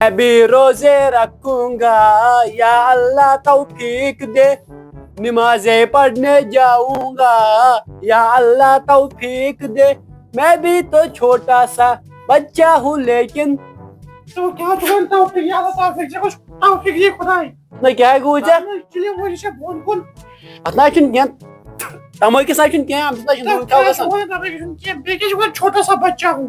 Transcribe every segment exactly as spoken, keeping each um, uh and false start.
میں بھی روزے رکھوں گا، یا اللہ توفیق دے، نمازیں پڑھنے جاؤں گا، یا اللہ توفیق دے۔ میں بھی تو چھوٹا سا بچہ ہوں، لیکن تو کیا چھُ وۄنۍ توفیق؟ یا اللہ توفیق، ژےٚ کُس توفیق یی خداے؟ نہ، کیٛاہ گوٚو ژےٚ؟ اہن حظ، تُلِو وۄنۍ یہِ چھےٚ بۄن کُن۔ اتھ نہ چھُنہٕ کینٛہہ، تمٲکِس نہ چھُنہٕ کینٛہہ، امہِ سۭتۍ نہ چھُنہٕ تَتھ نوٗن کیٛاہ کھٮ۪و چھُ گژھان۔ وۄنۍ تَمٲکِس چھُنہٕ کینٛہہ، بیٚیہِ کیٛاہ چھُ وۄنۍ چھوٹا سا بچہ ہوں؟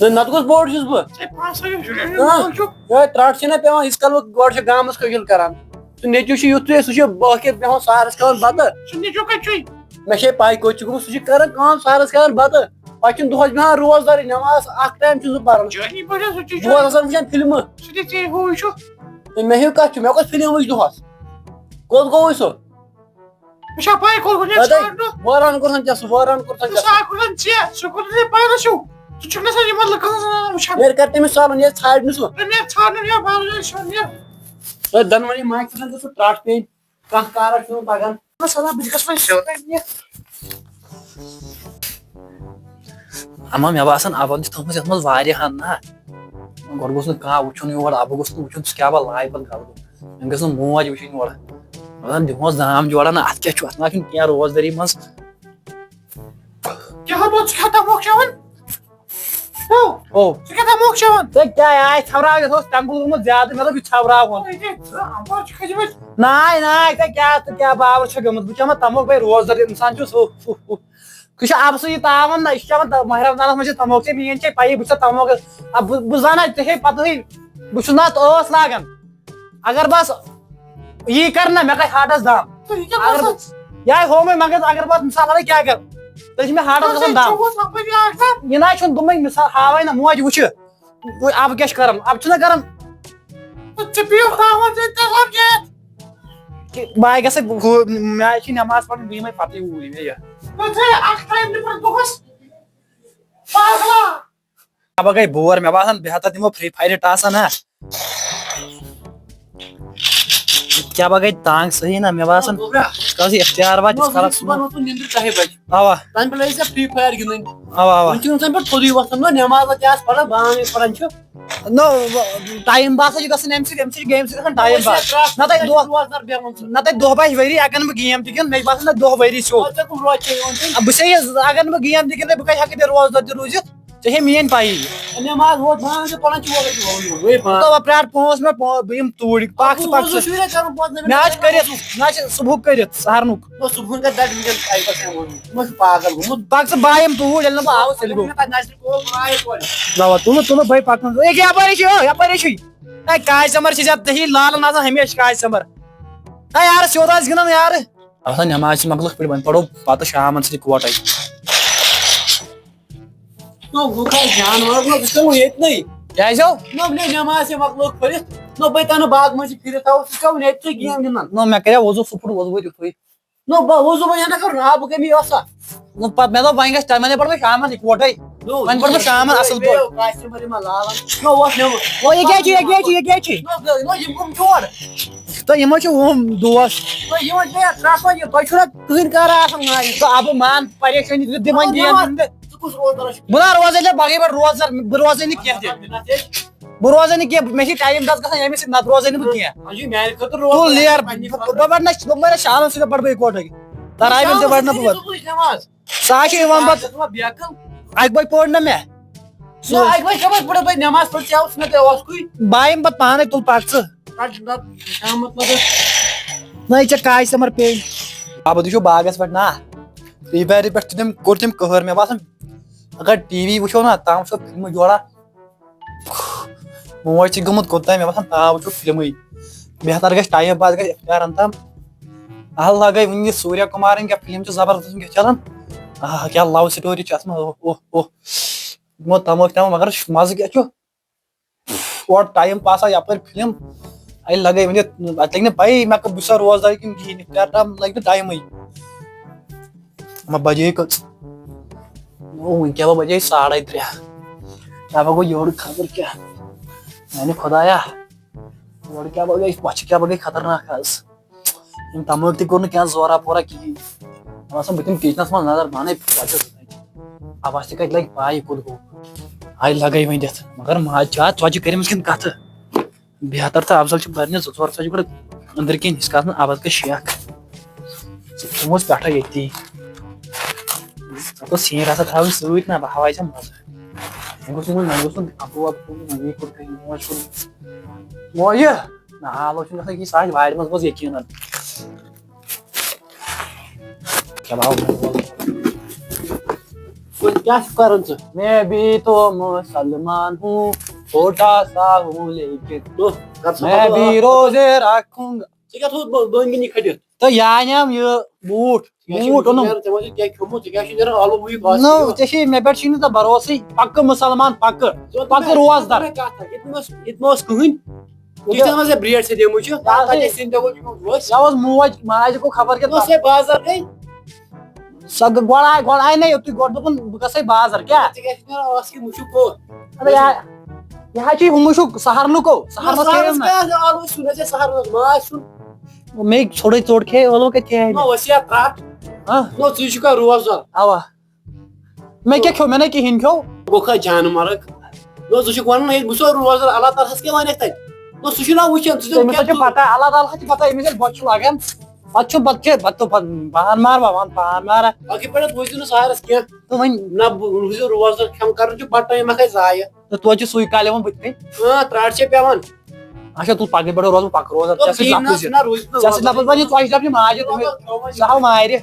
نہ، نتہٕ کُس بوٚڑ چھُس بہٕ؟ ژےٚ پانٛژھ ساس چھُ، ہاں، مول چھُ۔ یہے ترٛٹھ چھِ نہ پٮ۪وان، یِژھ کال بہٕ گۄڈٕ چھُ گامس کٲشُر کران۔ سُہ نیٚچوٗ چھُ یُتھُے، سُہ چھُ ٲخر بیٚہوان سارس کھٮ۪وان بتہٕ۔ سُہ نیٚچوٗ کتہِ چھُے؟ مےٚ چھے پاے کوٚت چھُ گوٚمُت، سُہ چھُ کران کٲم، سارس کھٮ۪وان بتہٕ۔ پتہٕ چھُنہٕ دۄہس بیٚہوان روزدارٕے، نٮ۪ماز اکھ ٹایم چھُنہٕ سُہ پران۔ جٲنی پٲٹھۍ ہسا چھُ دۄہس آسان وٕچھان فلمہٕ۔ سُہ تہِ ژےٚ ہوٗے چھُ۔ تہٕ مےٚ ہیوٚک کتھ چھُ، مےٚ کۄس فلم وٕچھ دۄہس؟ کوٚت گوٚوُے سُہ؟ مےٚ چھا پَے کوٚت گوٚو؟ مےٚ نہ تہٕ ژھانٛڈ نہٕ۔ واران کوٚرتھن ژےٚ سُہ، واران کوٚرتھن ژٕ ژےٚ سُہ۔ سا کوٚرتھن ژےٚ، سُہ کوٚر نہٕ ژےٚ پانس ہیوٗ۔ ژٕ چھُکھ نہٕ سا یِمن لُکن سۭتۍ وٕچھان۔ مےٚ کر تٔمِس سالُن، ییٚلہِ ژھانٛڈِ نہٕ سُہ۔ تہٕ مےٚ ژھانٛڈ نہٕ، مےٚ بارٕ چھُ مےٚ۔ تۄہہِ دۄنوَے ماجہِ ژھٕنن گٔژھِو ترٛٹھ پیٚنۍ۔ کانٛہہ کارا چھُنہٕ پَکان۔ مےٚ سَلا بہٕ تہِ گژھٕ وۄنۍ سیوٚدُے۔ اما مےٚ باسان اَبَن چھِ تھٲومٕژ یَتھ منٛز واریاہ ہَن نا۔ گۄڈٕ گوٚژھ نہٕ کانٛہہ وٕچھُن یور، اَبہٕ گوٚژھ نہٕ وٕچھُن سُہ کیٛاہ بَلاے پَتہٕ گَرٕ۔ أمۍ گٔژھ نہٕ موج وٕچھِنۍ یورٕ۔ مطلب، دِمہوس دام جوڑا نہ، اَتھ کیٛاہ چھُ؟ اَتھ ما چھُنہٕ کینٛہہ روزدٲری منٛز۔ کیٛاہ ہا، ژٕ کیٛاہ تَموکھ چٮ۪وان؟ ہو، او۔ ژٕ کیٛاہ تَموکھ چٮ۪وان؟ ژےٚ کیٛاہ آے ژھٮ۪وراو، یَتھ اوس تٮ۪نٛگُل گوٚمُت زیادٕ، مےٚ دوٚپ یہِ ژھٮ۪وراوُن۔ ہے، ژٕ اَپٲرۍ چھُکھ کھٔتمٕتۍ۔ ناے، ناے، ژےٚ کیٛاہ، ژٕ کیٛاہ باور چھےٚ گٔمٕژ؟ بہٕ چٮ۪مہٕ تَموکھ، بَے روزدَر اِنسان چھُس۔ ہُہ، ہُہ، ہُہ۔ ژٕ چھُ اَبہٕ سۭتۍ یہِ تاوان نہ، یہِ چھُ چٮ۪وان تَ-، ماہِ رمضانَس منٛز چھِ تَموکھ، ژےٚ میٛٲنۍ چھے پَیی، بہٕ چھُسا تَموکھ، اَ، بہٕ، بہٕ زانان ژےٚ چھے پَتہٕے، بہٕ چھُس نہ اَتھ ٲس لاگان۔ اگر بہٕ اَتھ یی کَرٕ نہ، مےٚ گژھِ ہاٹَس دَم۔ تہٕ یہِ کیٛاہ اگر باسان؟ بہٕ، یہِ آے ہومٕے مگر اگر بہٕ اَتھ مِثال ہَنٕے کیٛاہ کَرٕ؟ تُہۍ چھِ مےٚ ہاٹَس گژھان دَم۔ ژےٚ اوس اَپٲرۍ اَکھ دَم۔ یہِ نہ چھُنہٕ دوٚپمَے مِثال ہاوَے نہ، موج وٕچھِ۔ وۄنۍ اَبہٕ کیٛاہ چھُ کَران؟ اَبہٕ چھُنہ کَران۔ تہٕ ژےٚ پیٚیو تھاوُن ژےٚ تہِ سَمجھِتھ۔ کہِ بہٕ گژھٕ ہُہ، مےٚ چھِ نٮ۪ماز پَرٕنۍ، بہٕ یِمَے پَتہٕ اوٗرۍ مےٚ یہِ۔ ژٕ تھٲے اَکھ ٹایم تہِ پَتہٕ دۄہَس پاگلا۔ اَبہٕ گٔے بور، مےٚ باسان بہتر دِمو Free Fire ٹاسا نا۔ کیٛاہ بہٕ گٔے تنٛگ صحیح نا، مےٚ باسان گوٚبرا۔ کَس یہِ اختیار واتہِ، نہ، یِتھ کالَس وٕنہِ صُبحن ووتُن نیٚنٛدرِ دَہہِ بَجہِ۔ اَوا۔ تَمہِ پَتہٕ ٲسۍ زِ Free Fire گِنٛدٕنۍ۔ اَوا، اَوا۔ وٕنہِ چھُنہٕ تَمہِ پَتہٕ تھوٚدُے وۄتھان، نہ نٮ۪ماز تہِ آسہٕ پَران، بانٕے پَران چھُ۔ نو، ٹایم پاس چھُ گژھان اَمہِ سۭتۍ، اَمہِ سۭتۍ چھُ game سۭتۍ گژھان ٹایم پاس۔ نہ تَتہِ دۄہ، روزدار بیٚہوان چھُ۔ نہ تَتہِ دۄہ باسہِ ؤری، اگر نہٕ بہٕ game تہِ گِنٛدٕ، مےٚ چھُ باسان نہ دۄہ ؤری سیوٚد۔ ژےٚ کُس روزِ ژےٚ یِوان تیٚلہِ؟ بہٕ چھُسے یہِ، اگر نہٕ بہٕ game تہِ گِنٛدٕ، بہٕ کَتہِ ہٮ۪کہٕ تیٚلہِ روزدار تہِ روٗزِتھ؟ ژےٚ چھے میٛٲنۍ پَیی۔ نٮ۪ماز ووت بنٛد تہٕ پَران چھِ وۄنۍ، وۄنۍ بَنٛد۔ تو وۄنۍ پرٛار پانٛژھ مِنٹ، پانٛژھ، بہٕ یِمہٕ توٗرۍ، پَکھ ژٕ، پَکھ ژٕ۔ وضوٗ چھُے نہ کَرُن پانٛژھ مِنٹ؟ مےٚ حظ چھِ کٔرِتھ، مےٚ حظ چھِ صُبحُک کٔرِتھ، سَہرنُک۔ نہ، صُبحُن کَتہِ دَگہِ وٕنکٮ۪ن ٹایمَس یِوان؟ ژٕ ما چھُکھ پاگل گوٚمُت؟ پَکھ ژٕ، بہٕ یِمہٕ توٗرۍ، ییٚلہِ نہٕ بہٕ آوُس، تیٚلہِ گوٚو۔ مےٚ تَتہِ نَظرِ گوٚو، آے تورٕ۔ نہ، وَ، تُلہٕ، تُلہٕ، بَے پَکنَس۔ ییٚکیٛاہ یَپٲرۍ چھُے، ہو، یَپٲرۍ چھُے۔ اے، کاج سَمبَر چھِ زیادٕ تٔہی لالَن آسان ہمیشہِ کاج سَمبَر۔ اے، یارٕ، سیوٚد آسہِ گِنٛدان، یارٕ۔ آسان نٮ۪ماز چھِ مۄکلٲوٕکھ پٲٹھۍ، وۄنۍ پَرو پَتہٕ شامَن سۭتۍ اِکوَٹَے۔ نو، بہٕ کَرٕ جانوَر، نو، بہٕ چھُس وۄنۍ ییٚتنٕے۔ کیٛازِ ہو؟ نو، مےٚ نٮ۪ماز چھِ مۄکلٲوٕکھ پٔرِتھ۔ نو، بہٕ تَنہٕ باغ منٛز چھِ پھِرِتھ تھاوُس، ژٕ چھُکھ وۄنۍ ییٚتہِ ژٕ game گِنٛدان۔ نو، مےٚ کَریو وضوٗ، سُہ پھُٹ وضوٗ یُتھُے۔ نو، بہٕ وضوٗ وۄنۍ ہَنا کَرُن، آبہٕ کٔمی ٲسا؟ نو، پَتہٕ مےٚ دوٚپ، وۄنۍ گژھِ تَمہِ، وۄنۍ پَرٕ بہٕ شامَن اِکوَٹَے۔ نو، وۄنۍ پَرٕ بہٕ شامَن اَصٕل پٲٹھۍ۔ بیٚیہِ کاسہِ مَرِ ما لاوان۔ نو، وۄتھ مےٚ وۄتھ۔ او، یہِ کیٛاہ چھُ، یہِ کیٛاہ چھُ، یہِ کیٛاہ چھُ؟ نو، نو، یِم کٕم چھِ اورٕ؟ تہٕ یِمو چھِ ہُم دوس۔ تہٕ یِمو چھِ مےٚ ترٛٹھ وۄنۍ یہِ، تۄہہِ چھُو نہ کٕہٕنۍ کارا آسان نا یہِ؟ تہٕ اَبہٕ مان پریشٲنی، ژٕ دِ وۄنۍ نو، game نٮ۪ماز۔ گِنٛدنہٕ۔ ژٕ کُس روزدار چھُکھ؟ بہٕ نا روزے نہٕ باقٕے پٲٹھۍ روزدار، بہٕ روزے نہٕ کینٛہہ تہِ۔ مےٚ نا تہِ۔ بہٕ روزے نہٕ کینٛہہ، مےٚ چھِ ٹایم دَس گژھان ییٚمہِ سۭتۍ، نَتہٕ روزے نہٕ بہٕ کینٛہہ۔ وۄنۍ چھُ میٛانہِ خٲطرٕ روزدار تُل نیر، پننہِ بہٕ، خٲطرٕ۔ بہٕ بَڑٕ نہ، بہٕ بَڑٕ نہ شامَن سۭتۍ بَڑٕ بہٕ اِکوَٹَے۔ تَرابیٖح تہِ بَڑٕ نہ بہٕ بَڑٕ۔ ژٕ نٮ۪ماز۔ سُہ ہا چھُ یِوان پَتہٕ۔ ژٕ ما بیقل؟ اَکہِ بَجہِ پوٚر نہ مےٚ۔ نہ، اَکہِ بَجہِ کَپٲرۍ پَرٕ بہٕ نٮ۪ماز؟ پَتہٕ ژےٚ اوس نہ تہِ اوس کُے۔ بہٕ آیَم پَتہٕ پانَے، تُل پَکھ ژٕ۔ رَٹ، رَٹ، شامَتھ مَہ گژھ۔ نہ، یہِ چھےٚ کاے سَمَر پیٚنۍ۔ آ، بہٕ تہِ چھُس باغَس پٮ۪ٹھ نا۔ Free Fire پٮ۪ٹھ تہِ تٔمۍ کوٚر تٔمۍ قہر۔ مےٚ باسان، اگر ٹی وی وٕچھو نا، تام وٕچھو فِلمہٕ جوڑا۔ موج چھِ گٔمٕژ کوٚت تام، مےٚ باسان، تام وٕچھو فِلمٕے۔ بہتر گژھِ ٹایم پاس گژھِ اِختیارَن تام۔ اَہَن لَگے وٕنہِ یہِ سوٗریا کُمارٕنۍ کیٛاہ فِلم چھِ زبردست، وٕنکٮ۪س چَلان۔ آہ، کیٛاہ love story چھِ اَتھ منٛز، اوہ، اوہ، اوہ۔ یِمو تَمٲکۍ تَمٲکۍ، مگر مَزٕ کیٛاہ چھُ؟ اورٕ ٹایم پاسا یَپٲرۍ فِلم، اَتہِ لَگے وٕنہِ، اَتہِ لَگہِ نہٕ پَیی مےٚ کَتھ، بہٕ چھُسا روزدار کِنہٕ کِہیٖنۍ، اِختیار تام لَگہِ نہٕ ٹایمٕے۔ وۄنۍ بَجے کٔژ؟ نو، وٕنہِ کیٛاہ بَجے؟ ساڑَے ترٛےٚ۔ کیٛاہ بہٕ گوٚو یورٕ خبر کیٛاہ؟ میٛانہِ خۄدایا، یورٕ کیٛاہ بہٕ گٔے، پۄچھِ کیٛاہ بہٕ گٔے خطرناک آز۔ یِم تَمٲکۍ تہِ کوٚر نہٕ کینٛہہ زورا پورا کِہیٖنۍ۔ مےٚ باسان، بہٕ دِمہٕ کِچنَس منٛز نظر، بہٕ اَنَے پۄچھِ سۭتۍ۔ اَبَس تہِ کَتہِ لَگہِ پَے، یہِ کوٚت گوٚو؟ آے لَگَے وۄنۍ دِتھ۔ مگر ماجہِ چھا ژۄچہِ کٔرمٕژ کِنہٕ کَتھٕ؟ بہتر تہٕ افضل چھُ بننہِ زٕ ژور ژۄچہِ گۄڈٕ أنٛدرۍ کِنۍ، یِتھ کٔنۍ افضل کہِ شیخ۔ ژٕ کھیوٚمُت پٮ۪ٹھے ییٚتی۔ ژےٚ گوٚژھ سیٖن رژھا تھاوٕنۍ سۭتۍ نا، بہٕ ہاوے ژےٚ مزٕ۔ وۄنۍ گوٚژھ نہٕ وۄنۍ، وۄنۍ گوٚژھ نہٕ اَپُز وَپُز، وۄنۍ یہِ کوٚر کٔمۍ موج کوٚر۔ موجہِ؟ نہ، آلو چھُنہٕ گژھان کِہیٖنۍ، سُہ آسہِ وارِ منٛز، بہٕ اوسُس یقیٖنن۔ چلاو۔ کیٛاہ چھُ کران ژٕ؟ میں بھی تو مسلمان ہوں، چھوٹا سا ہوں لیکن تو کر سا میں پتہٕ بھی روزے رکھوں گا۔ ژےٚ کیٛاہ تھوٚوُتھ بٔ-، بٔنۍ کِنی کھٔٹِتھ؟ تہٕ یہِ اَنیٛام یہِ بوٗٹھ، ژےٚ کیٛاہ چھُے بوٗٹھ اوٚنُم۔ نیران، ژےٚ ما چھُے کیٛاہ کھیوٚمُت؟ ژےٚ کیٛاہ چھُے نیران آلو وُہِک آز نو، کھیوٚمُت؟ ژےٚ چھے، مےٚ پٮ۪ٹھ چھُے نہٕ ژےٚ بھروسٕے، پَکہٕ مُسلمان، پَکہٕ، ژٕ وَن تہٕ پَکہٕ مےٚ، روزدار۔ ژٕ وَن مےٚ کَتھ اَکھ، ییٚتہِ ما اوس، ییٚتہِ ما اوس کٕہٕنۍ؟ یہِ ییٚتہِ ژےٚ ما ژےٚ برٛیڈ سۭتۍ دِمُت چھُ، یہِ تَتھ اوس، پَتہٕ ٲسۍ سِنۍ دِوان یِمَن وٲسۍ۔ یہِ اوس موج، ماجہِ گوٚو خبر کیٛاہ نہ، سۄ تَتھ۔ بازر گٔے۔ سۄ گٔے گۄڈٕ آے، گۄڈٕ آے نہ یوٚتُے، گۄڈٕ دوٚپُن بہٕ گژھے بازر، کیٛاہ؟ ژےٚ کیٛاہ چھُے نیران آز کہِ مُشُک کوٚت؟ اَدٕ یہِ، یہِ ہا چھُے ہُہ مُشُک سہرنُک، سہرنَس نہ، کھیٚیَم سہرنَس نہ۔ کیٛاہ آز آلوَے سیُن، اَسہِ سہرنَس ماز سیُن۔ مےٚ ژھوٚٹٕے ژوٚٹ کھیٚیہِ، ٲلوٕ کَتہِ کھیٚیہِ نہ، مےٚ؟ وَسیا ترٛٹھ۔ ہاں؟ نہ، ژٕے چھُکھ روزدار۔ اَوا۔ مےٚ کیٛاہ کھیوٚو؟ مےٚ نَے کِہیٖنۍ کھیوٚو۔ گوٚو کھا جانہٕ مرگ؟ نہ، ژٕ چھُکھ وَنان، ہے، بہٕ چھُسو روزدار، اللہ تعالیٰ ہَس کیٛاہ وَنٮ۪کھ تَتہِ؟ نہ، سُہ چھُنہ وٕچھان، ژٕ چھُکھ تٔمِس کیٛاہ ہا چھِ ژٕ پَتہ، اللہ تعالیٰ ہَس چھِ پَتہ، أمِس ییٚلہِ بۄچھِ چھُ لَگان، پَتہٕ چھُ، پَتہٕ چھِ، پَتہٕ تہٕ پَتہٕ بہان مار، بہان پان مارا۔ باقٕے پٲٹھۍ روٗزِو نہٕ سہرَس کینٛہہ۔ تہٕ وۄنۍ نہ، بہٕ روٗزِو روزدار، کھٮ۪م کَرُن چھُ بَتہٕ ٹایم اَکھَے ضایع۔ تہٕ توتہِ چھُ سُے کالہِ یِوان بٕتھِ کَنۍ۔ اۭں، ترٛٹھ چھے پٮ۪وان۔ اچھا، تُل پَگہٕے پٮ۪ٹھ روزٕ بہٕ پَکہٕ روزدار۔ تو ژےٚ سۭتۍ ٹھیٖک نہ، لَفٕظ سُہ نہ روٗزِ نہٕ ژےٚ سۭتۍ روزدار۔ لَفٕظ وَنہِ ژۄچہِ دَپنہِ ماجہِ، دوٚپمَے، روزدار تھاوُن۔ سُہ ہاو مارِ۔